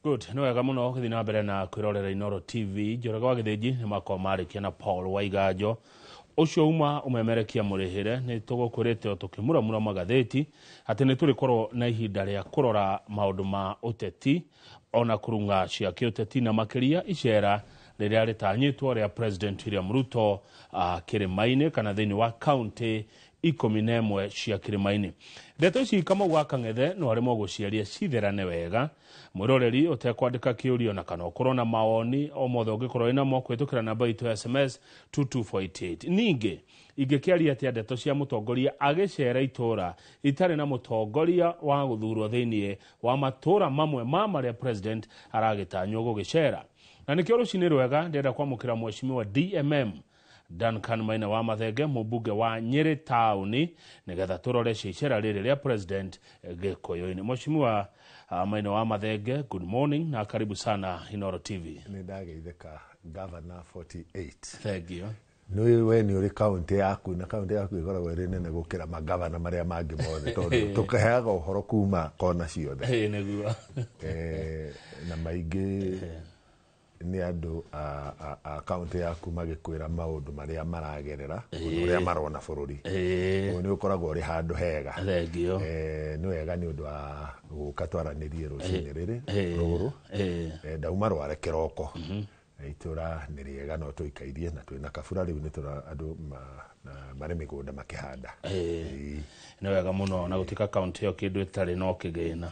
Good, nĩ wega mũno gũthiĩ na mbere na kwĩrorera Inooro TV. Njoroge wa Gĩthĩnji nĩ makorwo marĩkia na Paul Waiganjo. Ũcio uma ũmemerekia mũrĩhĩre nĩ tũgũkwĩrĩte o tũkĩmuramura magathĩti atĩ nĩ tũrĩkorwo na ihinda rĩa kũrora maũndũ ma ũteti ona kũrung'a cia kĩũteti na makĩria icera rĩrĩa rĩtanyĩtwo rĩa President William Ruto kĩrĩma-inĩ kana thĩinĩ wa kaunti 11 cia kĩrĩma-inĩ. Ndeto ici Kamau wa Kang'ethe no aremwo gũciaria citherane wega. Mwĩroreri ũtekwandĩka kĩũria ona kana ũkorwo na mawoni o mothe ũngĩkorwo wĩnamo kũhĩtũkĩra namba itũ ya SMS 22488. Ningĩ ingĩkĩaria atĩa ndeto cia mũtongoria agĩcera itũra itarĩ na mũtongoria wa gũthurwo thĩinĩ wa matũra mamwe ma marĩa president aragĩtanywo gũgĩcera. Na nĩkĩo rũcinĩ rwega ndĩrenda kwamũkĩra mheshimiwa DMM Duncan Maina wa Mathenge, mũmbunge wa Nyĩrĩ taũni, nĩgetha tũrore cia icera rĩrĩ rĩa president Gĩkũyũ-inĩ. Mheshimiwa Maina wa Mathenge, good morning na karibu sana Inooro TV. Nĩ ndageithĩka, Governor 48. Thank you. Nĩ we nĩ ũrĩ kaunti yaku na kaunti yaku ĩkoragwo ĩrĩ nene gũkĩra magavana marĩa mangĩ mothe tondũ tũkaheaga ũhoro kuma kona ciothe. Ĩĩ nĩguo. Na maingĩ nĩ andũ a kaunti yaku magĩkwĩra maũndũ marĩa maragerera, ũndũ ũrĩa marona bũrũri. Ũguo nĩ ũkoragwo ũrĩ handũ hega. Thank you. Nĩ wega nĩ ũndũ wa gũka twaranĩrie rũcinĩ rĩrĩ rũrũ. Ndauma rware kĩroko. Itũra nĩ rĩega no tũikairie na twĩna kabura rĩu nĩ tũra andũ marĩ mĩgũnda makĩhanda. Nĩ wega mũno na gũtuĩka kaunti ĩyo kĩndũ ĩtarĩ no kĩgĩna.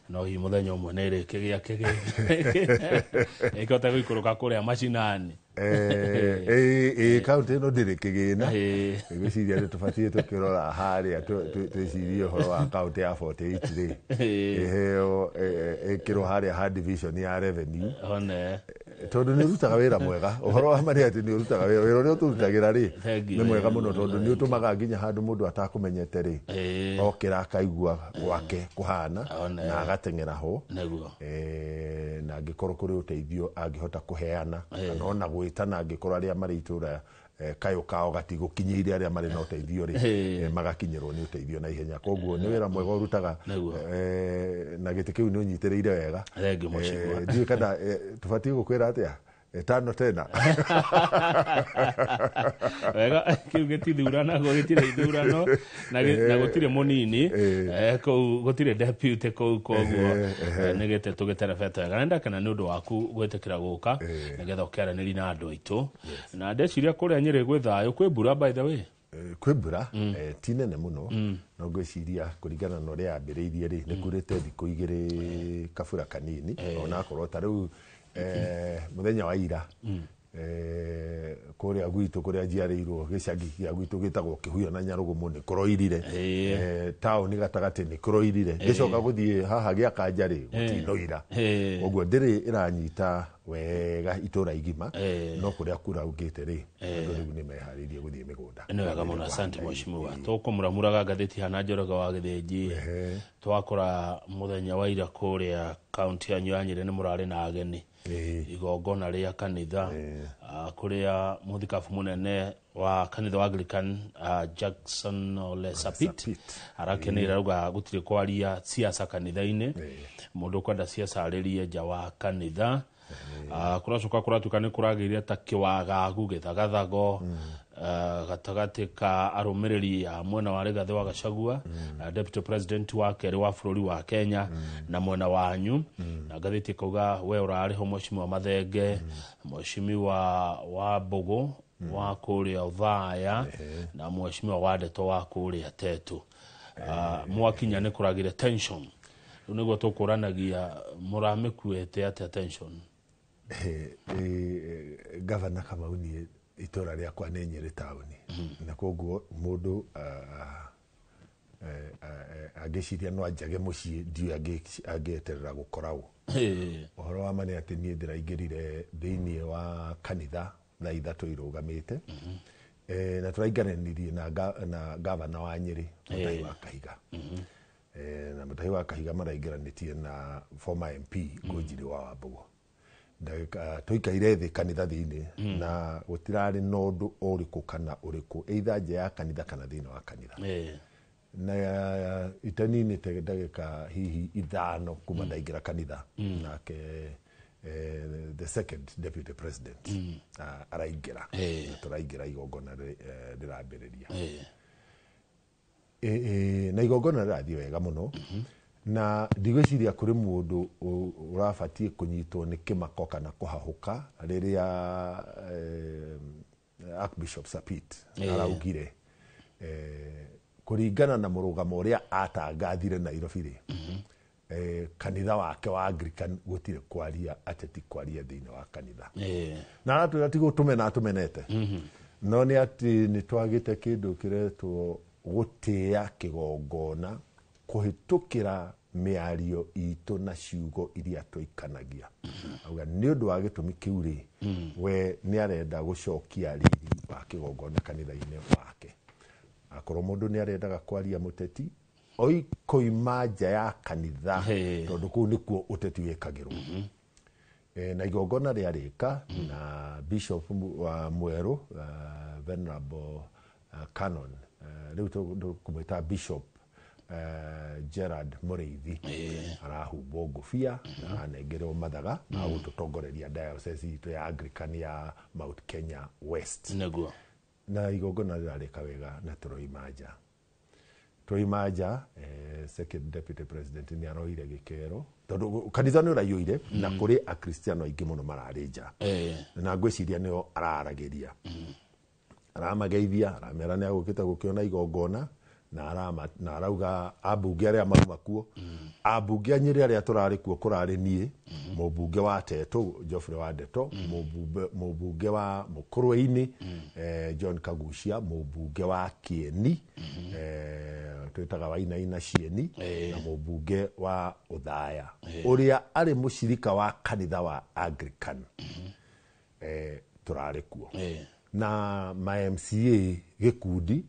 No hihi mũthenya ũmwe nĩ ĩrĩkĩgĩa kĩgĩna. Ĩkĩhota gũikũrũka kũrĩa macinani. Kaunti ĩno ndĩrĩ kĩgĩna. Ngwĩciria nĩ tũbatiĩ tũkĩrora harĩa twĩcirie ũhoro wa kaunti ya 48 rĩ. Ĩheo, ĩkĩrwo harĩa ha division ya revenue. One. Tondũ nĩ ũrutaga wĩra mwega. Ũhoro wa ma nĩ atĩ nĩ ũrutaga wĩra. Wĩra ũrĩa ũtũrutagĩra rĩ, Thank you. nĩ mwega mũno tondũ nĩ ũtũmaga nginya handũ mũndũ atakũmenyete rĩ, okĩra akaigua gwake kũhana na agateng'era ho. Nĩguo. Na angĩkorwo kũrĩ ũteithio angĩhota kũheana, kana ona gwĩtana angĩkorwo arĩa marĩ itũra, kayũ kao gatigũkinyĩire arĩa marĩ na ũteithio rĩ, magakinyĩrwo nĩ ũteithio na ihenya. Koguo nĩ wĩra mwega ũrutaga, na gĩtĩ kĩu nĩ ũnyitĩrĩire wega. Thank you, mheshimiwa. Ndiũĩ kana tũbatiĩ gũkwĩra atĩa? Tano tena. Wega, kĩu gĩtithuranagwo, gĩtirĩ ithurano, na gũtirĩ mũnini, kũu gũtirĩ deputy kũu, koguo, nĩ gĩtĩ tũgĩterebete wega. Na nĩndakena nĩ ũndũ waku gwĩtĩkĩra gũka, nĩgetha ũkĩaranĩrie na andũ aitũ. Na ndeciria kũrĩa Nyĩrĩ gwĩ thayũ, kwĩ mbura by the way? Kwĩ mbura, ti nene mũno, no ngwĩciria kũringana na ũrĩa yambĩrĩirie rĩ, nĩ kurĩte thikũ igĩrĩ kabura kanini, onakorwo ta rĩu, mũthenya wa ira, kũrĩa gwitũ kũrĩa njiarĩirwo gĩcagi gĩa gwitũ gĩtagwo Kĩhuyo na Nyarũgũmũ nĩ kũroirire. Taũni gatagatĩ nĩ kũroirire. Ngĩcoka gũthiĩ haha gĩa Kanja rĩ, gũtinoira. Ũguo ndĩrĩ ĩranyita wega itũra igima, no kũrĩa kuraugĩte rĩ, andũ rĩu nĩ meharĩirie gũthiĩ mĩgũnda. Nĩ wega mũno, asante mheshimiwa. Tũkũmuramuraga ngathĩti hana Njoroge wa Gĩthĩnji. Twakora mũthenya wa ira kũrĩa kaunti yanyu ya Nyĩrĩ nĩ mũrarĩ na ageni. Igongona rĩa kanitha, kũrĩa mũthikabu mũnene wa kanitha wa Anglican, Jackson Ole Sapit, Sapit. arakenera auga gũtirĩ kwaria siasa kanitha-inĩ. Mũndũ ũkwenda siasa arĩrie nja wa kanitha. Kũracoka kũratuĩka nĩ kũragĩire ta kĩwagagu gĩthagathago, gatagatĩ ka arũmĩrĩri a mwena wa Rigathĩ wa Gachagua, deputy president wa kerĩ wa bũrũri wa Kenya, na mwena wanyu. Na ngathĩti ĩkauga we ũrarĩ ho mheshimiwa Mathenge, mheshimiwa wa Mbũgũ wa kũrĩa Othaya, na mheshimiwa wa Ndeto wa kũrĩa Tetu. Mwakinya nĩ kũragĩire tension. Rĩu nĩguo tũkũranagia mũramĩkuĩte atĩa tension? Gavana Kamau niĩ itũra rĩakwa nĩ Nyĩrĩ taũni. Na koguo mũndũ, angĩciria no anjage mũciĩ, ndiũĩ angĩeterera gũkora ũ. Ũhoro wa ma nĩ atĩ niĩ ndĩraingĩrire thĩiniĩ wa kanitha thaa 3 irũgamĩte. Na tũrainganĩririe na gavana wa Nyĩrĩ, Mutahi wa Kahiga. Na Mutahi wa Kahiga maraingĩranĩtie na former MP Ngũnjiri wa Wambũgũ. Ndagĩka tũikaire thĩ kanitha thĩinĩ, na gũtirarĩ na ũndũ ũrĩkũ kana ũrĩkũ, either nja ya kanitha kana thĩinĩ wa kanitha. Na itaninĩte ndagĩka hihi 5 kuma ndaingĩra kanitha, nake the second deputy president araingĩra. Na tũraingĩra, igongona rĩrambĩrĩria. Na igongona rĩrathiĩ wega mũno, na ndigwĩciria kũrĩ mũndũ ũrabatiĩ kũnyitwo nĩ kĩmako kana kũhahũka rĩrĩa Archbishop Sapit araugire, kũringana na mũrũgamo ũrĩa atangathire Nairobi rĩ, kanitha wake wa Anglican gũtirĩ kwaria ateti, kwaria thĩinĩ wa kanitha. Na aratwĩra ti gũtũmena atũmenete, no nĩ atĩ nĩ twagĩte kĩndũ kĩretwo gũtĩĩa kĩgongona kũhĩtũkĩra mĩario itũ na ciugo iria tũikanagia. Auga nĩ ũndũ wa gĩtũmi kĩu rĩ, we nĩ arenda gũcokia riri wa kĩgongona kanitha-inĩ wake. Akorwo mũndũ nĩ arendaga kwaria mũteti, oi koima nja ya kanitha, tondũ kũu nĩkuo ũteti wĩkagĩrwo. Na igongona rĩarĩka, na bishop wa Mwerũ, venerable canon, rĩu tũkũmwĩta Bishop Gerard Mũrĩithi, arahumbwo ngũbia na aranengerwo mathaga ma gũtũtongoreria diocese itũ ya Anglican ya Mount Kenya West. Na igongona rĩrarĩka wega na tũroima nja. Twaima nja, second deputy president nĩ aroire gĩkero, tondũ kanitha nĩ ũraiyũire na kũrĩ akristiano aingĩ mũno mararĩ nja. Na ngwĩciria nĩo araragĩria, aramageithia, aramera nĩ agũkĩte gũkĩona igongona, na na arauga ambunge arĩa mauma kuo, ambunge a Nyĩrĩ arĩa tũrarĩ kuo, kũrarĩ niĩ, mũmbunge wa Tetũ Geoffrey wa Ndeto, mũmbunge wa Mũkũrwe-inĩ John Kagucia, mũmbunge wa Kĩeni twĩtaga Wainaina Cieni, na mũmbunge wa Ũthaya ũrĩa arĩ mũcirika wa kanitha wa Anglican, tũrarĩ kuo. Na ma MCA gĩkundi,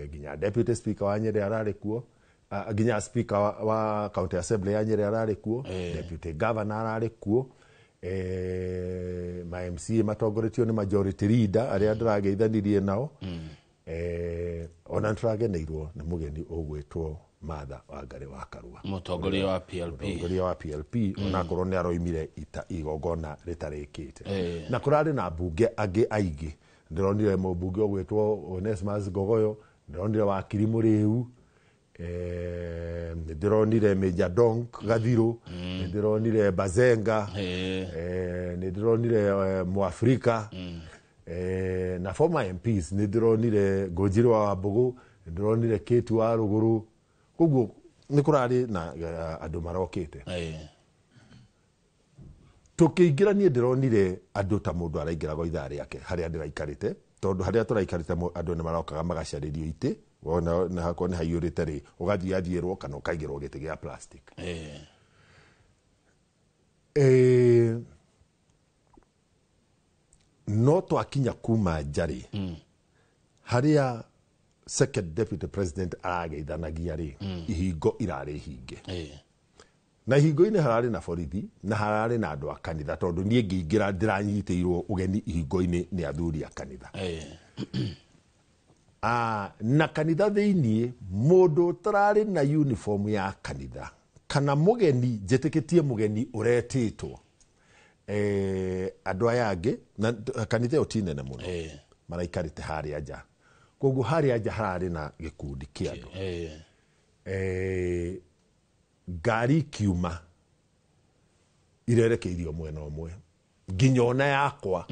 nginya deputy speaker wa Nyĩrĩ ararĩ kuo, nginya speaker wa county assembly ya Nyĩrĩ ararĩ kuo, deputy governor ararĩ kuo, ma MCA matongoretio nĩ majority leader arĩa ndĩrageithanirie nao. Ona nĩtũrageneirwo nĩ mũgeni ũgwĩtwo Martha Wangari wa Karua, mũtongoria wa PLP. Mũtongoria wa PLP, onakorwo nĩ aroimire ita igongona rĩtarĩkĩte. Na kũrarĩ na mbunge angĩ aingĩ. Ndĩronire mũmbunge ũgwĩtwo Onesmus Ngogoyo, ndĩronire wakiri Mũrĩu, nĩndĩronire Major Donk Gathirũ, nĩndĩronire Bazenga, nĩndĩronire Mwafrika, na former MPs, nĩndĩronire Ngũnjiri wa Wambũgũ, nĩndĩronire Kate wa Rũgũrũ. Koguo nĩ kũrarĩ na andũ marokĩte. Tũkĩingĩra, niĩ ndĩronire andũ ta mũndũ araingĩra gwa ithaa rĩake harĩa ndĩraikarĩte, tondũ harĩa tũraikarĩte andũ nĩ marokaga magacarĩrio itĩ. Wona na hakorwo nĩ haiyũrĩte rĩ, ũgathiĩ athiĩrwo kana ũkaigĩrwo gĩtĩ gĩa plastic. No twakinya kuma nja rĩ, harĩa second deputy president arageithanagia rĩ, ihingo irarĩ hinge. Na ihingo-inĩ hararĩ na borithi na hararĩ na andũ a kanitha, tondũ niĩ ngĩingĩra ndĩranyitĩirwo ũgeni ihingo-inĩ nĩ athuri a kanitha. Na kanitha thĩiniĩ, mũndũ ũtararĩ na uniform ya kanitha kana mũgeni, njĩtĩkĩtie mũgeni ũretĩtwo, andũ aya angĩ na kanitha ĩyo ti nene mũno, maraikarĩte harĩa nja. Koguo harĩa nja hararĩ na gĩkundi kĩa andũ. Ngari ikiuma irerekeirio mwena ũmwe nginya ona yakwa,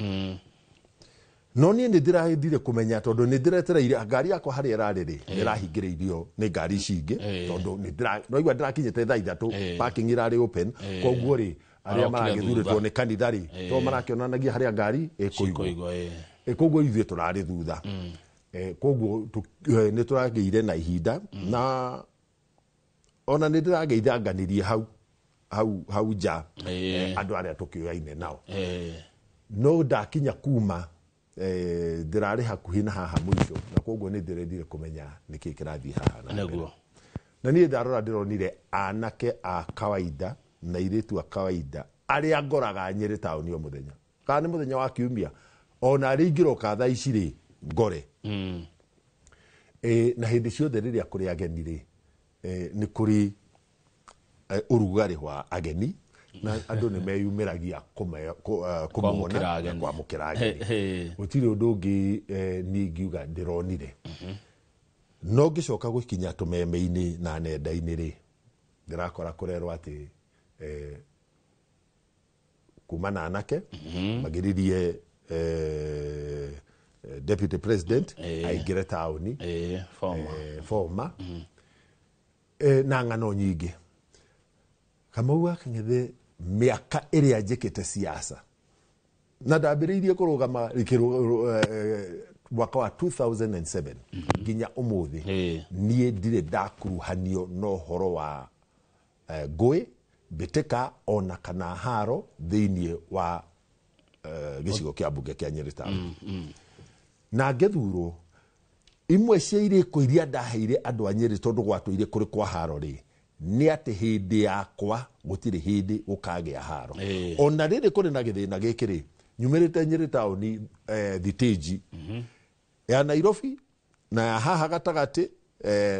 no niĩ nĩ ndĩrathire kũmenya, tondũ nĩ ndĩretereire ngari yakwa harĩa ĩrarĩ rĩ, nĩ ĩrahingĩrĩirio nĩ ngari ici ingĩ, tondũ nĩ noigua ndĩrakinyĩte thaa 3, parking ĩrarĩ open. Koguo rĩ, arĩa Marokire maragĩthurĩtwo thutha. nĩ kanitha rĩ, to marakĩonanagia harĩa ngari ĩkũigwo. Kũigwo. Koguo ithuĩ tũrarĩ thutha. Koguo nĩ tũragĩire na ihinda, na ona nĩ ndĩrageithanganirie hau hau hau nja andũ arĩa tũkĩoyaine nao. No ndakinya kuma, ndĩrarĩ hakuhĩ na haha mũico, na koguo nĩ ndĩrendire kũmenya nĩkĩ kĩrathiĩ haha na mbere. Na niĩ ndarora, ndĩronire anake a kawaida na airĩtu a kawaida arĩa ngoraga Nyĩrĩ taũni o mũthenya, kana nĩ mũthenya wa kiumia, ona arĩa ingĩroka thaa ici rĩ ngore. Na hĩndĩ ciothe rĩrĩa kũrĩ ageni rĩ, nĩ kũrĩ ũrugarĩ wa ageni na andũ nĩ meyumĩragia kũmona Kwamũkĩra na ageni. kwamũkĩra ageni. He, he. Gũtirĩ ũndũ ũngĩ niĩ ingiuga ndĩronire. No ngĩcoka gũkinya tũmeme-inĩ na nenda-inĩ rĩ, ndĩrakora kũrerwo atĩ kuma na anake magiririe deputy president aingĩre taũni. Former. Former. Na ng'ano nyingĩ. Kamau wa Kang'ethe mĩaka ĩrĩa njĩkĩte siasa na ndambĩrĩirie kũrũgama mwaka wa 2007 nginya ũmũthĩ, niĩ ndirĩ ndakuruhanio na ũhoro wa ngũĩ, mbĩtĩka ona kana haro thĩinĩ wa gĩcigo kĩa mbunge kĩa Nyĩrĩ Town. Na ngĩthurwo, imwe cia irĩko iria ndaheire andũ a Nyĩrĩ tondũ gwatũire kũrĩ kwa haro rĩ, nĩ atĩ hĩndĩ yakwa gũtirĩ hĩndĩ gũkagĩa haro. Ona rĩrĩ kũrĩ na gĩthĩna gĩkĩ rĩ, nyumĩrĩte Nyĩrĩ taũni, thitĩnji ya Nairobi na ya haha gatagatĩ,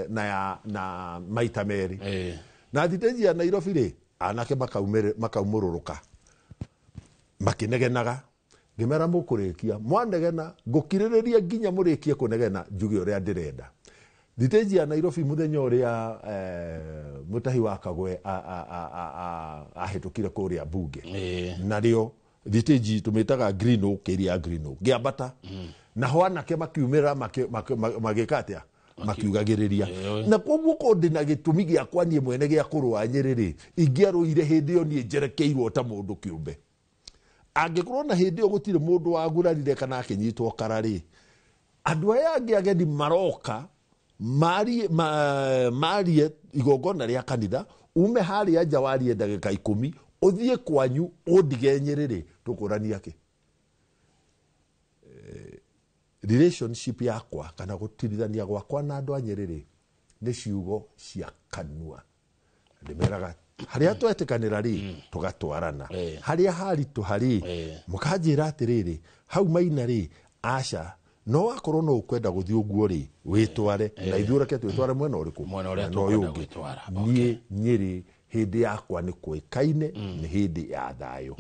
na ya na maita merĩ. Na thitĩnji ya Nairobi rĩ, anake makaumũrũrũka makĩnegenaga, ngĩmera mũkũrĩkia mwanegena, ngũkirĩrĩria nginya mũrĩkie kũnegena njuge ũrĩa ndĩrenda. Thitĩnji ya Nairobi mũthenya ũrĩa mũtahi wa Kagwe ahĩtũkire kũrĩa mbunge, narĩo thitĩnji tũmĩtaga Green Oak, ĩrĩa ya Green Oak ngĩambata, naho anake makiumĩra magĩka atĩa, makiugagĩrĩria. Na koguo ko ndĩna gĩtũmi gĩakwa niĩ mwene gĩa kũrũa Nyĩrĩ rĩ, ingĩarũire hĩndĩ ĩyo niĩ njerekeirwo ta mũndũ kĩũmbe. Angĩkorwo na hĩndĩ ĩyo gũtirĩ mũndũ wagurarire kana akĩnyitwo kara rĩ, andũ aya angĩ ageni maroka marie igongona rĩa kanitha, ume harĩa nja warie ndagĩka 10, ũthiĩ kwanyu ũndige Nyĩrĩ rĩ, tũkũrania kĩ? Relationship yakwa kana gũtirithania gwakwa na andũ a Nyĩrĩ rĩ, nĩ ciugo cia kanua. Ndĩmeraga harĩa twetĩkanĩra rĩ, tũgatwarana. Harĩa haritũha rĩ, mũkanjĩra atĩrĩrĩ, hau maina rĩ, aca, no wakorwo no ũkwenda gũthiĩ ũguo rĩ, wĩtware. Na ithuĩ reke twĩtware mwena ũrĩkũ? Mwena ũrĩa Mwena ũyũ tũkwenda ũngĩ. gwĩtwara. Niĩ Nyĩrĩ hĩndĩ yakwa nĩ kũĩkaine, nĩ hĩndĩ ya thayũ.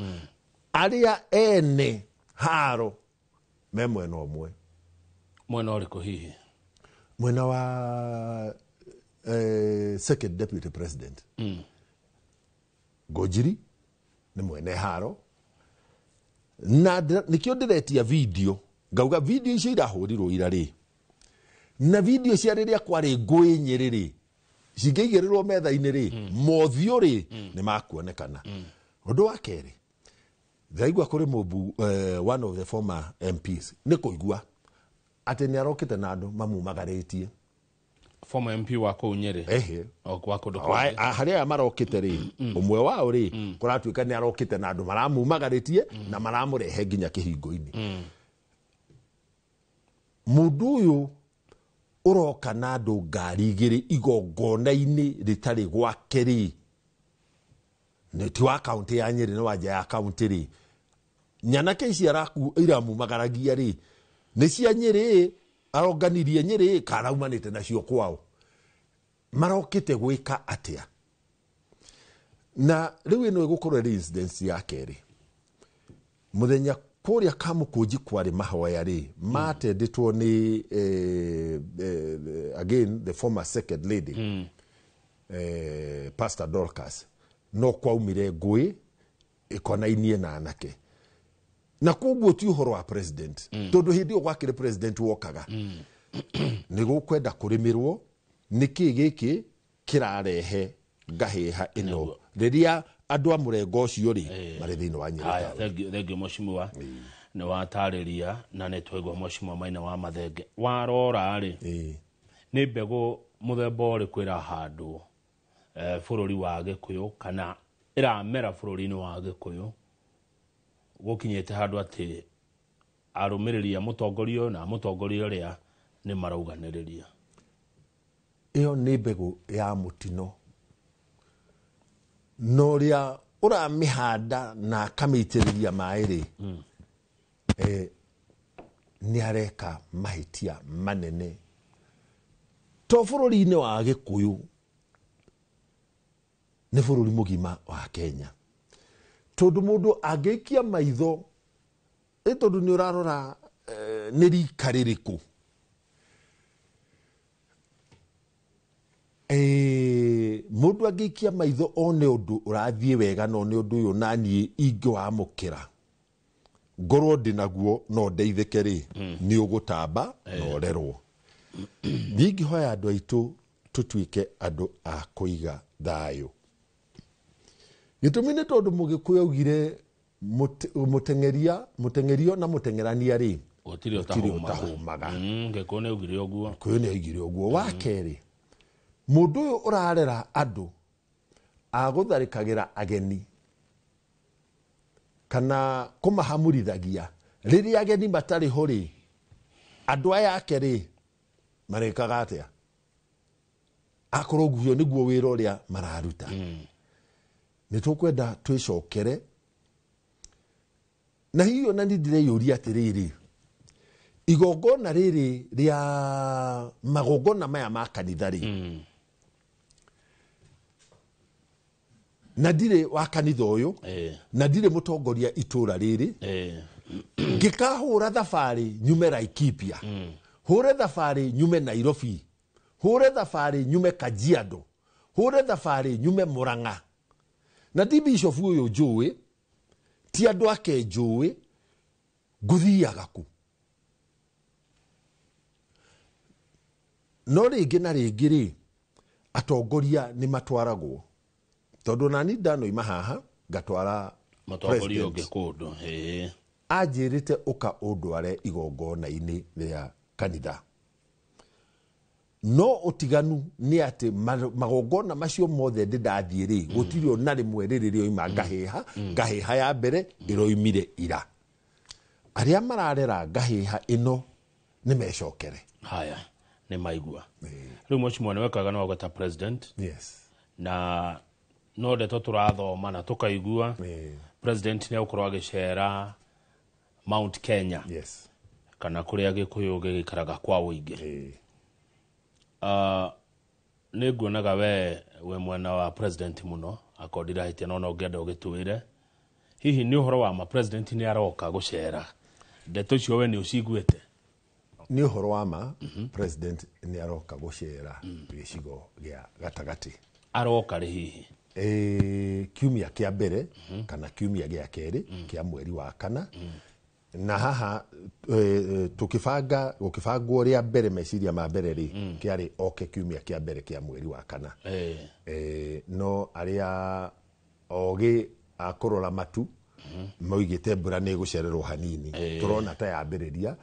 Arĩa ene haro me mwena ũmwe. Mwena ũrĩkũ hihi? Mwena wa second deputy president. Ngũnjiri nĩ mwene haro. Na nĩkĩo ndĩretia video, ngauga video icio irahũrirwo ira rĩ, na video cia rĩrĩa kwarĩ ngũĩ Nyĩrĩ rĩ, cingĩigĩrĩrwo metha-inĩ rĩ, mothiũ rĩ, nĩ makuonekana. Ũndũ wa kerĩ, ndĩraigua kũrĩ mũmbu, one of the former MPs, nĩ kũigua atĩ nĩ arokĩte na andũ mamumagarĩtie. Former MP wa kũu Nyĩrĩ? Ehe. O, wa kũndũ kũngĩ. Harĩa aya marokĩte rĩ, ũmwe wao rĩ, kũratuĩka nĩ arokĩte na andũ maramumagarĩtie na maramũrehe nginya kĩhingo-inĩ. Mũndũ ũyũ ũroka na andũ ngari igĩrĩ igongona-inĩ rĩtarĩ gwake rĩ, nĩ ti wa kaũntĩ ya Nyĩrĩ, nĩ wa nja ya kaũntĩ rĩ, nyanake ici iramumagaragia rĩ, nĩ cia Nyĩrĩ, aronganirie Nyĩrĩ, karaumanĩte nacio kwao. Marokĩte gwĩka atĩa? Na rĩu ĩno ĩgũkorwo ĩrĩ incidence ya kerĩ. Mũthenya kũrĩa Kamũkũnji kwarĩ mahoya rĩ, matendetwo nĩ again the former second lady, Pastor Dorcas, no kwaumire ngũĩ ĩkonainie na anake. Na koguo ti ũhoro wa president, tondũ hĩndĩ ĩyo gwakĩrĩ president wokaga. Nĩ gũkwenda kũrĩmĩrwo nĩkĩ gĩkĩ kĩrarehe ngahĩha ĩno rĩrĩa andũ a mũrengo ũcio rĩ marĩ thĩinĩ wa Nyĩrĩ Haya, town. thank you, thank you mheshimiwa. Nĩ watarĩria na nĩ twaigua mheshimiwa Maina wa Mathenge. Warora rĩ, nĩ mbegũ mũthemba ũrĩkũ ĩrahandwo, bũrũri wa Gĩkũyũ kana ĩramera bũrũri-inĩ wa Gĩkũyũ gũkinyĩte handũ atĩ arũmĩrĩri a mũtongoria ũyũ na mũtongoria ũrĩa nĩ marauganĩrĩria? Ĩyo nĩ mbegũ ya mũtino, na ũrĩa ũramĩhanda na akamĩitĩrĩria maĩ rĩ, nĩ areka mahĩtia manene. To bũrũri-inĩ wa Gĩkũyũ, nĩ bũrũri mũgima wa Kenya, tondũ mũndũ angĩikia maitho ĩ tondũ nĩ ũrarora nĩ rika rĩrĩkũ, mũndũ angĩikia maitho one ũndũ ũrathiĩ wega na one ũndũ ũyũ naniĩ ingĩwamũkĩra ngorwo ndĩ naguo no ndeithĩke rĩ, nĩ ũgũtamba na ũrerwo. Niĩ ingĩhoya andũ aitũ tũtuĩke andũ a kũiga thayũ. Gĩtũmi nĩ tondũ Mũgĩkũyũ augire mũteng'erio na mũteng'erania rĩ, gũtirĩ gũtirĩ ũtahũmaga. Ũtahũmaga. Gĩkũyũ nĩ augire ũguo. Gĩkũyũ nĩ augire ũguo. Wa kerĩ, mũndũ ũyũ ũrarera andũ agũtharĩkagĩra ageni kana kũmahamurithagia rĩrĩa ageni matarĩ ho rĩ, andũ aya ake rĩ marekaga atĩa? Akorwo ũguo nĩguo wĩra ũrĩa mararuta. Nĩ tũkwenda twĩcokere na hihi ona nĩ ndĩreyũria atĩrĩrĩ, igongona rĩrĩ rĩa magongona maya ma kanitha rĩ, na ndirĩ wa kanitha ũyũ, na ndirĩ mũtongoria itũra rĩrĩ, ngĩkahũra thabarĩ nyume Laikipia, hũre thabarĩ nyume Nairobi, hũre thabarĩ nyume Kajiado, hũre thabarĩ nyume Murang'a, na ti bishop ũyũ njũĩ, ti andũ ake njũĩ, ngũthiaga kũ? No rĩngĩ na rĩngĩ rĩ, atongoria nĩ matwaragwo, tondũ nani ndanoima haha ngatwara mũtongoria president. Ũngĩ kũndũ. Anjĩrĩte ũka ũndware igongona-inĩ rĩa kanitha, no ũtiganu nĩ atĩ magongona macio mothe ndĩ ndathiĩ rĩ, gũtirĩ ona rĩmwe rĩrĩ rĩoima ngahĩha. Ngahĩha ya mbere ĩroimire ira. Arĩa mararera ngahĩha ĩno nĩ mecokere. Haya, nĩ maigua. Rĩu mheshimiwa nĩ wekaga nĩ wagweta president. Yes. Na no ndeto tũrathoma na tũkaigua, president nĩ egũkorwo agĩcera Mount Kenya, kana kũrĩa Gĩkũyũ gĩgĩikaraga kwa ũingĩ. Nĩ nguonaga we we mwena wa president mũno, akorwo ndirahĩtia, no no ngĩenda ũgĩtwĩre hihi nĩ ũhoro wa ma president nĩ aroka gũcera? Ndeto icio we nĩ ũciguĩte? Nĩ ũhoro wa ma, president nĩ aroka gũcera gĩcigo gĩa gatagatĩ. Aroka rĩ hihi? Kiumia kĩa mbere kana kiumia gĩa kerĩ kĩa mweri wa kana. Na haha tukibanga gũkĩbangwo rĩa mbere, meciria ma mbere rĩ, kĩarĩ oke kiumia kĩa mbere kĩa mweri wa kana. No arĩa ogĩ a kũrora matu moigĩte mbura nĩ ĩgũcererwo hanini, tũrona ta yambĩrĩria,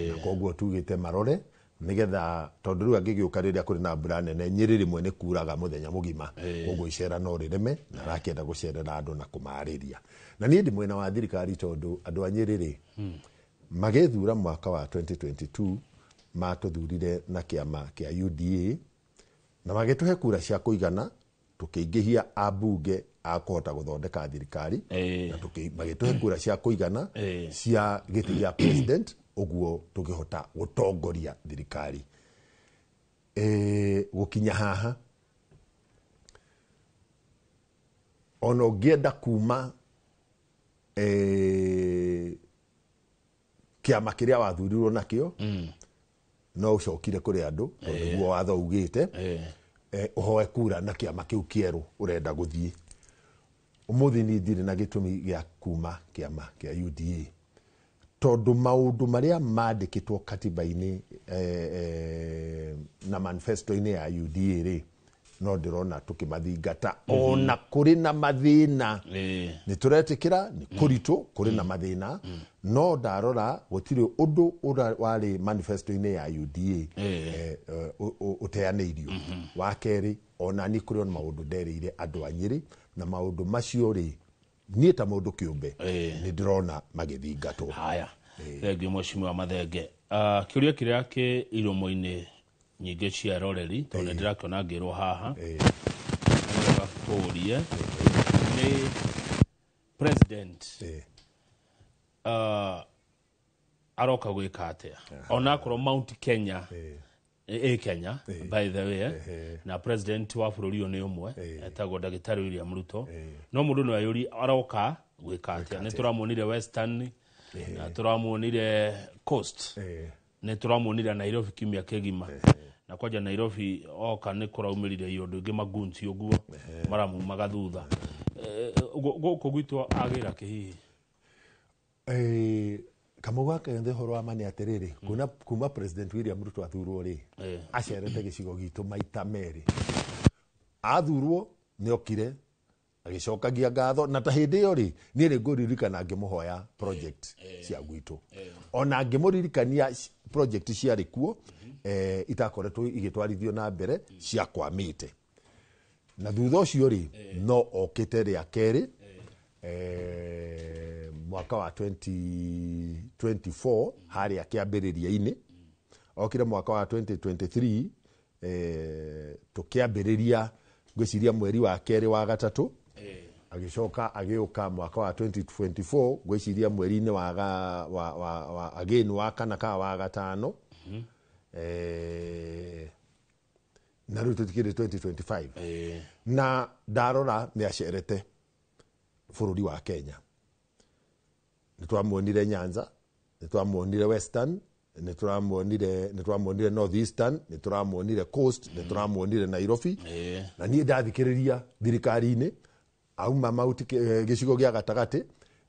na koguo tugĩte marore nigetha tondũ rĩu angĩgĩũka rĩrĩa kũrĩ na mbura nene, Nyĩrĩ rĩmwe nĩ kuraga mũthenya mũgima, koguo icera no rĩreme, na arakĩenda gũcerera andũ na kũmarĩria. Na niĩ ndĩ mwena wa thirikari, tondũ andũ a Nyĩrĩ rĩ, magĩthura mwaka wa 2022 matũthurire na kĩama kĩa UDA na magĩtũhe kura cia kũigana, tũkĩingĩhia ambunge a kũhota gũthondeka thirikari, na magĩtũhe kura cia kũigana cia gĩtĩ gĩa president, ũguo tũkĩhota gũtongoria thirikari. Gũkinya haha, ona ũngĩenda kuma kĩama kĩrĩa wathurirwo nakĩo, no ũcokire kũrĩ andũ tondũ nĩguo watho ugĩte, ũhoe kura na kĩama kĩu kĩerũ ũrenda gũthiĩ. Ũmũthĩ niĩ ndirĩ na gĩtũmi gĩa kuma kĩama kĩa UDA, tondũ maũndũ marĩa mandĩkĩtwo katiba-inĩ na manifesto-inĩ ya UDA rĩ, no ndĩrona tũkĩmathingata ona kũrĩ na mathĩna. Nĩ tũretĩkĩra nĩ kũritũ, kũrĩ na mathĩna, no ndarora gũtirĩ ũndũ ũrĩa warĩ manifesto-inĩ ya UDA ũteanĩirio. Wa kerĩ, ona niĩ kũrĩ o maũndũ nderĩire andũ a Nyĩrĩ, na maũndũ macio rĩ, niĩ ta mũndũ kĩũmbe nĩ ndĩrona magĩthingatwo. Haya, thengiũ mheshimiwa Mathenge. Kĩũria kĩrĩa kĩ iromo-inĩ nyingĩ cia eroreri, tondũ nĩ ndĩrakĩona ngĩrwo haha, nĩwega tũrie nĩ president aroka gwĩka atĩa, ona akorwo Mount Kenya Ĩ Kenya, by the way, na president wa bũrũri ũyũ nĩ ũmwe, etagwo Ndagĩtarĩ William Ruto. No mũndũ no eyũrie, aroka gwĩka atĩa? Nĩ tũramuonire Western, na tũramuonire Coast, nĩ tũramuonire Nairobi kiumia kĩgima, na kwanja Nairobi oka nĩ kũraumĩrire iũndũ ingĩ, magunci ũguo maramumaga thutha. Gũkũ gwitũ agĩra kĩhihi? Kamau wa Kang'ethe, ũhoro wa ma nĩ atĩrĩrĩ, kuma President William Ruto athurwo rĩ, acerete gĩcigo gitũ maita merĩ. Athurwo nĩ okire agĩcokagia ngatho, na ta hĩndĩ ĩyo rĩ, niĩ rĩ ngũririkana ngĩmũhoya project cia gwitũ, ona ngĩmũririkania project ciarĩ kuo itakoretwo igĩtwarithio na mbere ciakwamĩte. Na thutha ũcio rĩ, no okĩte rĩa kerĩ mwaka wa 2024 harĩa kĩambĩrĩria-inĩ. Okire mwaka wa 2023, tũkĩambĩrĩria ngwĩciria mweri wa kerĩ wa gatatũ. Agĩcoka agĩũka mwaka wa 2024, ngwĩciria mweri-inĩ wa, ga- wa, wa, wa again wa kana ka wa gatano. Na rĩu tũtikĩrĩ 2025. Na ndarora nĩ acerete bũrũri wa Kenya. Nĩ twamuonire Nyanza, nĩ twamuonire Western, nĩ tũramuonire North Eastern, nĩ tũramuonire Coast, nĩ tũramuonire Nairobi. Na niĩ ndathikĩrĩria thirikari-inĩ, auma Mount gĩcigo gĩa gatagatĩ,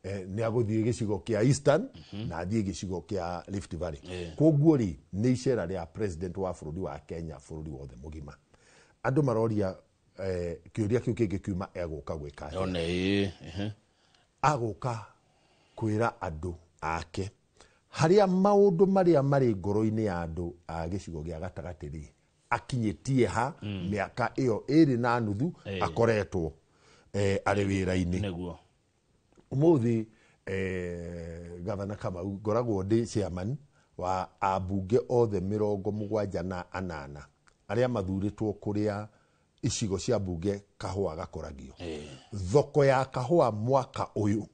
nĩ agũthiĩ gĩcigo kĩa Eastern na athiĩ gĩcigo kĩa Rift Valley. Koguo rĩ, nĩ icera rĩa president wa bũrũri wa Kenya, bũrũri wothe mũgima. Andũ maroria kĩũria kĩu kĩngĩ kiuma, egũka gwĩka atĩa? One ĩĩ ehe. Agũka kwĩra andũ ake harĩa maũndũ marĩa marĩ ngoro-inĩ ya andũ a gĩcigo gĩa gatagatĩ rĩ, akinyĩtie ha mĩaka ĩyo 2.5 akoretwo arĩ wĩra-inĩ. Ũmũthĩ, Gavana Kamau, ngoragwo ndĩ chairman wa ambunge othe 78 arĩa mathurĩtwo kũrĩa icigo cia mbunge kahũa gakũragio. Thoko ya kahũa mwaka ũyũ,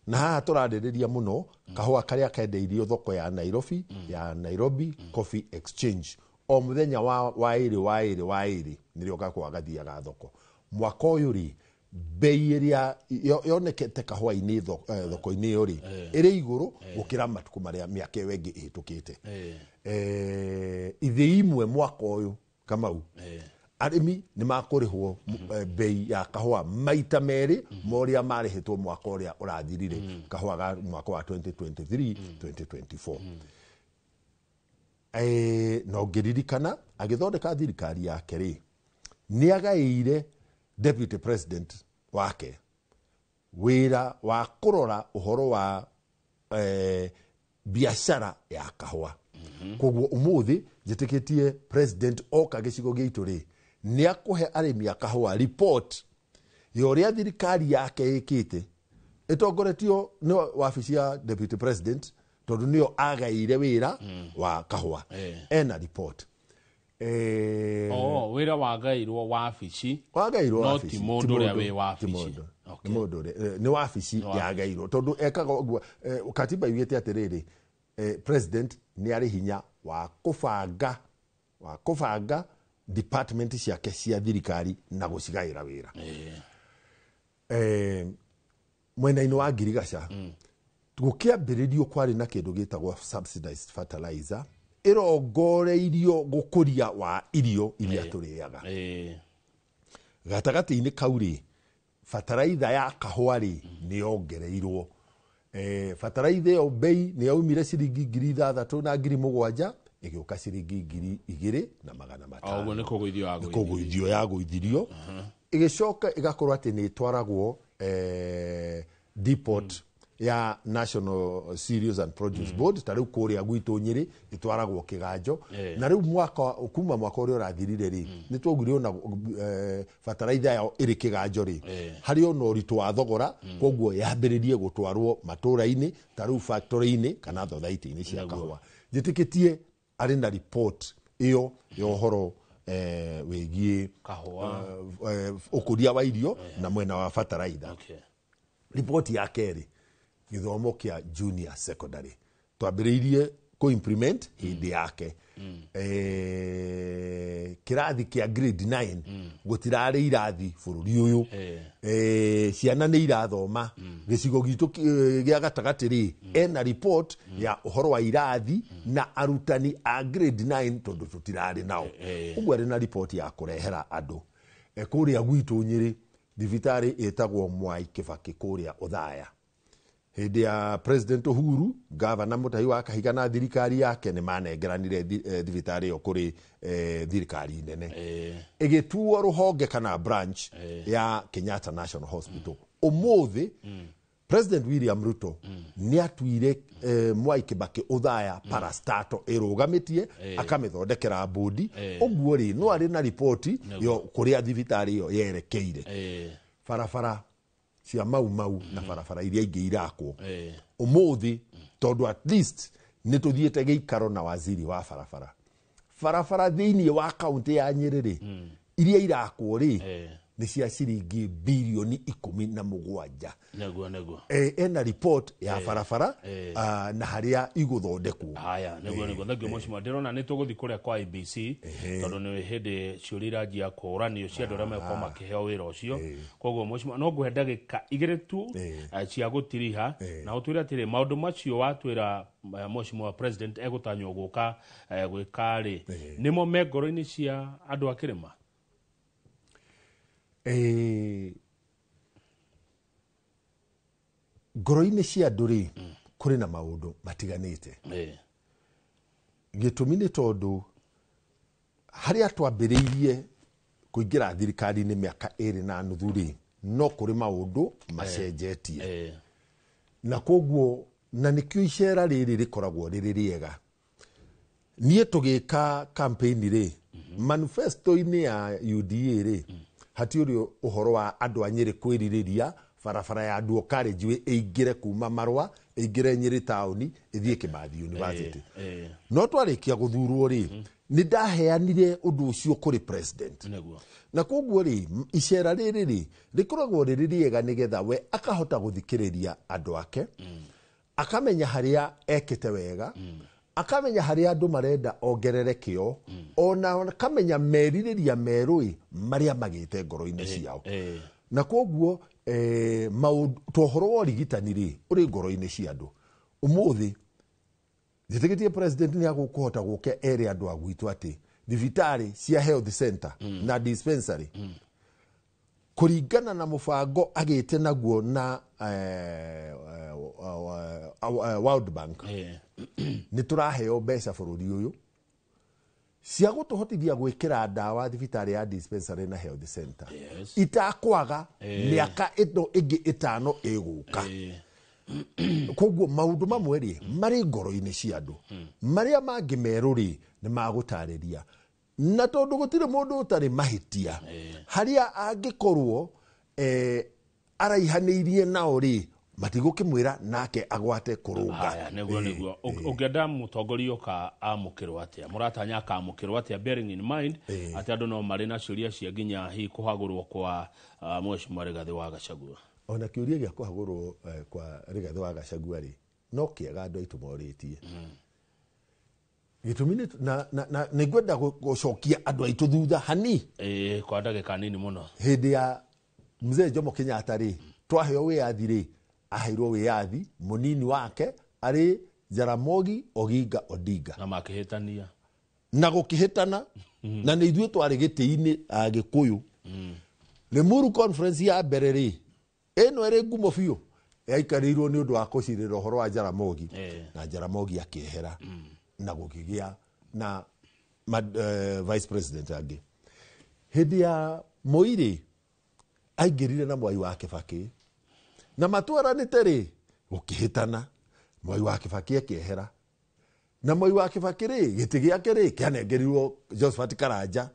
na haha tũrarĩrĩria mũno kahũa karĩa kendeirio thoko ya Nairobi, ya Nairobi Coffee Exchange, o mũthenya wa ĩrĩ wa ĩrĩ wa ĩrĩ nĩrĩo kahũa gathiaga thoko. Mwaka ũyũ rĩ, bei ĩrĩa yonekete kahũa-inĩ thoko-inĩ ĩyo rĩ, ĩrĩ igũrũ gũkĩra matukũ marĩa mĩaka ĩyo ĩngĩ ĩhĩtũkĩte. Ithĩi imwe mwaka ũyũ, Kamau, arĩmi nĩ makũrĩhwo bei ya kahũa maita merĩ ma ũrĩa marĩhĩtwo mwaka ũrĩa ũrathirire, kahũa ga mwaka wa 2023 2024. Na ũngĩririkana agĩthondeka thirikari yake rĩ, nĩ agaĩire deputy president wake wĩra wa kũrora ũhoro wa biacara ya kahũa. Koguo ũmũthĩ njĩtĩkĩtie president oka gĩcigo gĩitũ rĩ, nĩ akũhe arĩmi a kahũa report ya ũrĩa thirikari yake ĩkĩte ĩtongoretio nĩ wabici ya deputy president, tondũ nĩyo agaĩire wĩra wa kahũa. Ena report. Oh, wĩra wagairwo wabici? Wagairwo No wabici. ti mũndũ ũrĩa wĩ wabici. Ti mũndũ. Nĩ mũndũ ũrĩa nĩ wabici yagairwo, tondũ ekaga ũguo. Katiba yugĩte atĩrĩrĩ, president nĩ arĩ hinya wa kũbanga department ciake cia thirikari na gũcigaĩra wĩra. Mwena-inĩ wa ngirigaca gũkĩambĩrĩrio kwarĩ na kĩndũ gĩtagwo subsidized fertilizer ĩrongoreirio gũkũria wa irio iria tũrĩaga. Gatagatĩ-inĩ kau rĩ, bataraitha ya kahũa rĩ, nĩ yongereirwo. Bataraitha ĩyo bei nĩ yaumire ciringi 6,000 na 7,000 ĩgĩũka ciringi 2,200. O ũguo nĩ kũgũithio Nĩ yagũithio. Kũgũithio yagũithirio, ĩgĩcoka ĩgakorwo atĩ nĩ ĩtwaragwo depot ya National Cereals and Produce Board, ta rĩu kũrĩa gwitũ Nyĩrĩ ĩtwaragwo Kĩganjo. Na rĩu mwaka kuma mwaka ũrĩa ũrathirire rĩ, nĩ twaugire ona bataraitha yao ĩrĩ Kĩganjo rĩ, harĩ ona ũritũ wa thogora, koguo yambĩrĩrie gũtwarwo matũra-inĩ, ta rĩu factory-inĩ kana thothaitĩ-inĩ cia kahũa. Njĩtĩkĩtie arĩ na report ĩyo ya ũhoro wĩgiĩ Kahũa. Ũkũria wa irio na mwena wa bataraitha. Riboti ya kerĩ, gĩthomo kĩa junior secondary twambĩrĩirie. kũ implement hĩndĩ yake. Kĩrathi kĩa grade 9 gũtirarĩ irathi bũrũri ũyũ. Ciana nĩ irathoma gĩcigo gitũ gĩa gatagatĩ rĩ, ena report ya ũhoro wa irathi na arutani a grade 9 tondũ tũtirarĩ nao. Ũguo arĩ na report ya kũrehera andũ. Kũrĩa gwitũ Nyĩrĩ thibitarĩ ĩtagwo Mwai Kĩbakĩ kũrĩa Othaya. Hĩndĩ ya President Uhuru, Gavana Mutahi wa Kahiga na thirikari yake nĩ manengeranire thibitarĩ ĩyo kũrĩ thirikari nene, ĩgĩtuo rũhonge kana branch ya Kenyatta National Hospital. Ũmũthĩ President William Ruto nĩ atuire Mwai Kibaki Othaya parastato ĩrũgamĩtie, akamĩthondekera bodi. Ũguo rĩ, no arĩ na riboti yo kũrĩa thibitarĩ ĩyo yerekeire. Barabara cia Mau Mau na barabara iria ingĩ irakwo ũmũthĩ, tondũ at least nĩ tũthiĩte gĩikaro na waziri wa barabara, barabara thĩinĩ wa kaunti ya Nyĩrĩ rĩ, iria irakwo rĩ, nĩ cia ciringi birioni 17. Nĩguo, nĩguo. Ena report ya barabara na harĩa igũthondekwo. Haya, nĩguo, nĩguo, thank you, mheshimiwa. Ndĩrona nĩ tũgũthiĩ kũrĩa kwa IBC tondũ nĩ hĩndĩ ciũria iranjia kũũranio cia andũ arĩa megũkorwo makĩheo wĩra ũcio. Koguo mheshimiwa, no ngũhe ndagĩka 2 tu cia gũtiriha na ũtwĩre atĩrĩ, maũndũ macio watwĩra mheshimiwa president egũtanywo gũka gwĩka rĩ, nĩmo me ngoro-inĩ cia andũ a kĩrĩma? Ngoro-inĩ cia andũ rĩ, kũrĩ na maũndũ matiganĩte. Gĩtũmi nĩ tondũ harĩa twambĩrĩirie kũingĩra thirikari-inĩ mĩaka 2.5 rĩ, no kũrĩ maũndũ macenjetie. Na koguo na nĩkĩo icera rĩrĩ rĩkoragwo rĩrĩ rĩega. Niĩ tũgĩka campaign rĩ, manifesto-inĩ ya UDA rĩ, hatiũrĩ ũhoro wa andũ a Nyĩrĩ kwĩrirĩria barabara ya dual carriageway ĩingĩre kuma Marũa, ĩingĩre Nyĩrĩ taũni, ĩthiĩ Kimathi University. No twarĩkia gũthurwo rĩ, nĩ ndaheanire ũndũ ũcio kũrĩ president. Na koguo rĩ, icera rĩrĩ rĩ, rĩkoragwo rĩrĩ rĩega nĩgetha we akahota gũthikĩrĩria andũ ake, akamenya harĩa ekĩte wega, akamenya harĩa andũ marenda ongerere kĩo, ona akamenya merirĩria merũ marĩa magĩte ngoro-inĩ ciao. Na koguo maũndũ to ũhoro wa ũrigitani rĩ, ũrĩ ngoro-inĩ cia andũ. Ũmũthĩ njĩtĩkĩtie president nĩ agũkũhota gũke ere andũ a gwitũ atĩ thibitarĩ cia health center na dispensary, kũringana na mũbango agĩte naguo na World Bank, nĩ tũraheo mbeca bũrũri ũyũ cia gũtũhotithia gwĩkĩra ndawa thibitarĩ ya dispensary na health center itakwaga mĩaka ĩno ĩngĩ 5 ĩgũka. Koguo maũndũ mamwe rĩ, marĩ ngoro-inĩ cia andũ, marĩa mangĩ merũ rĩ, nĩ magũtarĩria. Na tondũ gũtirĩ mũndũ ũtarĩ mahĩtia, harĩa angĩkorwo araihanĩirie nao rĩ, matigũkĩmwĩra nake agwate kũrũnga. Haya, nĩguo, nĩguo. Ũngĩenda mũtongoria ũka amũkĩrwo atĩa? Mũratanya akamũkĩrwo atĩa, bearing in mind atĩ andũ no marĩ na ciũria cia nginya hihi kũhagũrwo kwa mheshimiwa Rigathĩ wa Gachagua? Ona kĩũria gĩa kũhagũrwo kwa Rigathĩ wa Gachagua rĩ, no kĩega andũ aitũ morĩtie. Gĩtũmi nĩ na nĩ ngwenda gũcokia andũ aitũ thutha hani. Kwa ndagĩka nini mũno. Hĩndĩ ya mzee Jomo Kenyatta rĩ, twaheo wĩyathi rĩ, aheirwo wĩyathi mũnini wake arĩ Jaramogi Oginga Odinga. Na makĩhĩtania. Na gũkĩhĩtana, na nĩ ithuĩ twarĩ gĩtĩ-inĩ Agĩkũyũ. Limuru Conference ya mbere rĩ, ĩno ĩrĩ ngumo biũ, yaikarĩirwo nĩ ũndũ wa kũcirĩra ũhoro wa Jaramogi. Na Jaramogi akĩehera na gũkĩgĩa na vice president angĩ. Hĩndĩ ya Moi rĩ, aingĩrire na Mwai wa Kĩbakĩ na matwaranĩte rĩ, gũkĩhĩtana, Mwai wa Kĩbakĩ akĩehera. Na Mwai wa Kĩbakĩ rĩ, gĩtĩ gĩake rĩ, kĩanengerirwo Josephat Karanja.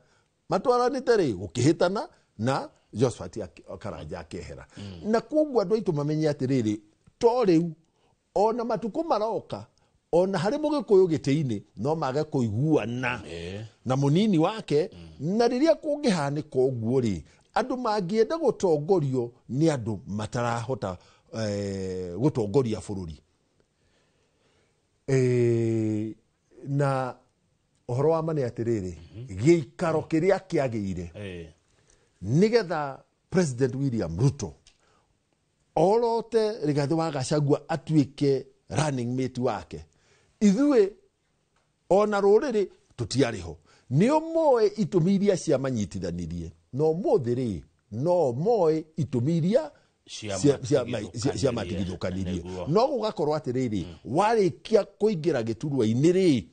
Matwaranĩte rĩ, gũkĩhĩtana na Josephat Karanja akĩehera. Na koguo andũ aitũ mamenye atĩrĩrĩ, to rĩu ona matukũ maroka, ona harĩ mũgĩkũyũ gĩtĩ-inĩ no mage kũiguana na mũnini wake. Na rĩrĩa kũngĩhanĩka ũguo rĩ, andũ mangĩenda gũtongorio nĩ andũ matarahota gũtongoria bũrũri. Na ũhoro wa ma nĩ atĩrĩrĩ, gĩikaro kĩrĩa kĩagĩire nĩgetha President William Ruto orote Rigathi wa Gachagua atuĩke running mate wake, ithuĩ ona rũrĩrĩ tũtiarĩ ho. Nĩ ũmoĩ itũmi iria ciamanyitithanirie, na ũmũthĩ rĩ no moĩ itũmi iria ciamatigithũkanirie. No gũgakorwo atĩrĩrĩ, warĩkia kũingĩra gĩturwa-inĩ rĩ,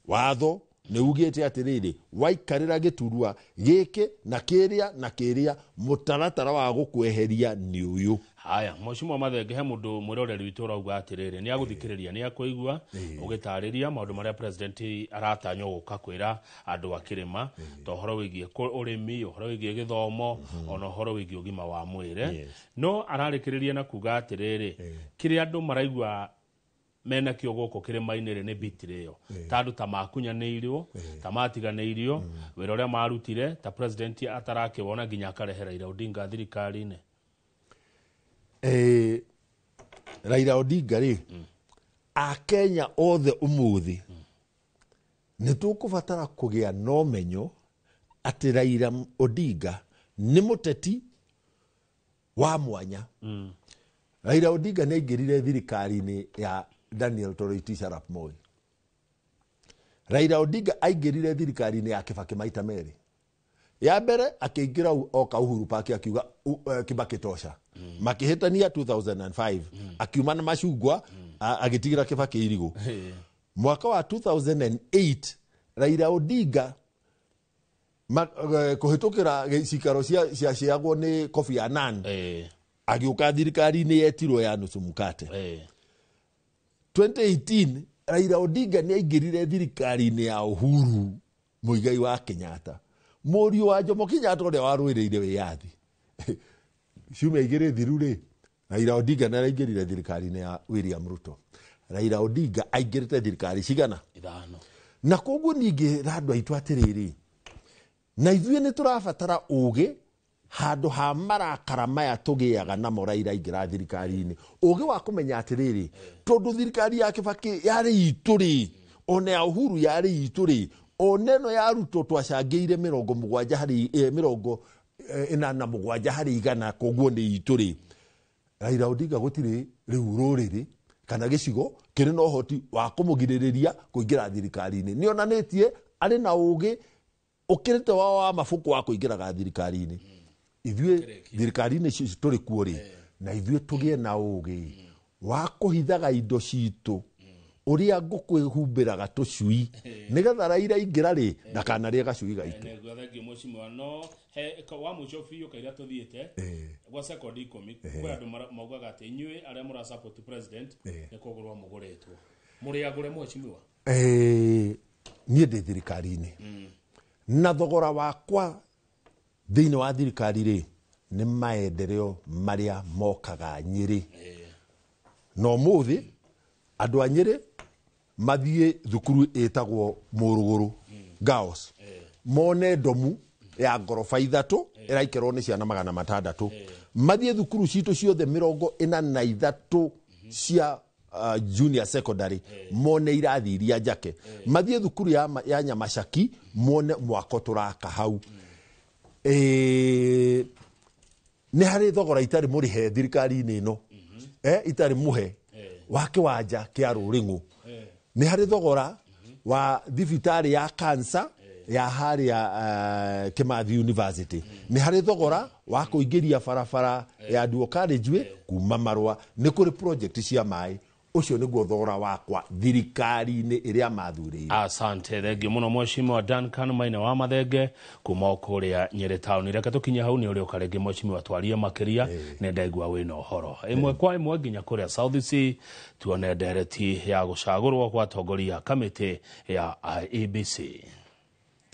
watho nĩ ugĩte atĩrĩrĩ, waikarĩra gĩturwa gĩkĩ na kĩrĩa na kĩrĩa, mũtaratara wa gũkweheria nĩ ũyũ. Haya, Mheshimiwa Mathenge, he mũndũ mwĩroreri witũ ũrauga atĩrĩrĩ, nĩ agũthikĩrĩria, nĩ akũigua ũgĩtarĩria maũndũ marĩa president aratanywo gũka kwĩra andũ a kĩrĩma, ta ũhoro wĩgiĩ ũrĩmi, ũhoro wĩgiĩ gĩthomo, ona ũhoro wĩgiĩ ũgima wa mwĩrĩ. No ararĩkĩrĩria na kuga atĩrĩrĩ, kĩrĩa andũ maraigua mena kĩo gũkũ kĩrĩma-inĩ rĩ nĩ betrayal, ta andũ ta makunyanĩirio, ta matiganĩirio, wĩra ũrĩa marutire ta president atarakĩwona nginya akarehe Raila Odinga thirikari-inĩ. Raila Odinga rĩ, Akenya othe ũmũthĩ nĩ tũkũbatara kũgĩa na ũmenyo atĩ Raila Odinga nĩ mũteti wa mwanya. Raila Odinga nĩ aingĩrire thirikari-inĩ ya Daniel Toroitich arap Moi. Raila Odinga aingĩrire thirikari-inĩ ya Kibaki maita merĩ. Ya mbere akĩingĩra oka Uhuru Park akiuga Kibaki tosha. Makĩhĩtania 2005, akiuma na macungwa, agĩtigĩra Kibaki irigũ. Mwaka wa 2008 Raila Odinga kũhĩtũkĩra cikaro ciaciagwo nĩ Kofi Annan, agĩũka thirikari-inĩ yetirwo ya nusu mkate. 2018 Raila Odinga nĩ aingĩrire thirikari-inĩ ya Uhuru Muigai wa Kenyatta, mũriũ wa Jomo Kenyatta ũrĩa warũĩrĩire wĩyathi. Ciumia igĩrĩ thiru rĩ, Raila Odinga nĩ araingĩrire thirikari-inĩ ya William Ruto. Raila Odinga aingĩrĩte thirikari cigana? 5. Na koguo ningĩ andũ aitũ atĩrĩrĩ, na ithuĩ nĩ tũrabatara ũgĩ handũ ha marakara maya tũgĩaga namo Raila aingĩra thirikari-inĩ. Ũgĩ wa kũmenya atĩrĩrĩ, tondũ thirikari ya Kibaki yarĩ itũ rĩ, ona ya Uhuru yarĩ itũ rĩ, ona ĩno ya Ruto twacangĩire 70 harĩ 87 harĩ igana, koguo nĩ itũ rĩ. Raila Odinga gũtirĩ rĩu rũrĩrĩ kana gĩcigo kĩrĩ na ũhoti wa kũmũgirĩrĩria kũingĩra thirikari-inĩ. Nĩ onanĩtie arĩ na ũgĩ ũkĩrĩte wao wa mabuku wa kũingĩraga thirikari-inĩ. Ithuĩ thirikari-inĩ tũrĩ kuo rĩ, na ithuĩ tũgĩe na ũgĩ wa kũhithaga indo citũ ũrĩa ngũkũ ĩhumbĩraga tũcui, nĩgetha Raila aingĩra rĩ, ndakanarĩe gacui gaitũ. Nĩguo, thengiũ mheshimiwa. No he wa mũico biũ kaira tũthiĩte gwa sekondi 10, kwĩ andũ maugaga atĩ inyuĩ arĩa mũra support president nĩ kũgũrwo mũgũrĩtwo. Mũrĩ agũre mheshimiwa? Niĩ ndĩ thirikari-inĩ na thogora wakwa thĩinĩ wa thirikari rĩ nĩ maendeleo marĩa mokaga Nyĩrĩ. Na ũmũthĩ andũ a Nyĩrĩ mathiĩ thukuru ĩtagwo Mũrũgũrũ Girls, mone ndomu ya ngoroba 3 ĩraikerwo nĩ ciana 600. Mathiĩ thukuru citũ ciothe 43 cia junior secondary, mone irathi iria njake. Mathiĩ thukuru ya Nyamacaki mone mwako tũraka hau. Nĩ harĩ thogora itarĩ mũrĩhe thirikari-inĩ ĩno, itarĩ mũhe wa kĩwanja kĩa Rũrĩng'ũ. Nĩ harĩ thogora wa thibitarĩ ya cancer ya harĩa Kimathi University. Nĩ harĩ thogora wa kũingĩria barabara ya Dual Carriageway kuma Marũa. Nĩ kũrĩ project cia maĩ. Ũcio nĩguo thogora wakwa thirikari-inĩ ĩrĩa mathurĩire. Asante, thengiũ mũno Mheshimiwa Duncan Maina wa Mathenge kuma o kũrĩa Nyĩrĩ town. Reke tũkinye hau, nĩ ũrĩa ũka rĩngĩ mheshimiwa twarie makĩria, nĩ ndaigua wĩna ũhoro ĩmwe kwa ĩmwe nginya kũrĩa South C, tuone ndereti ya gũcagũrwo gwa atongoria a kamĩtĩ ya IEBC.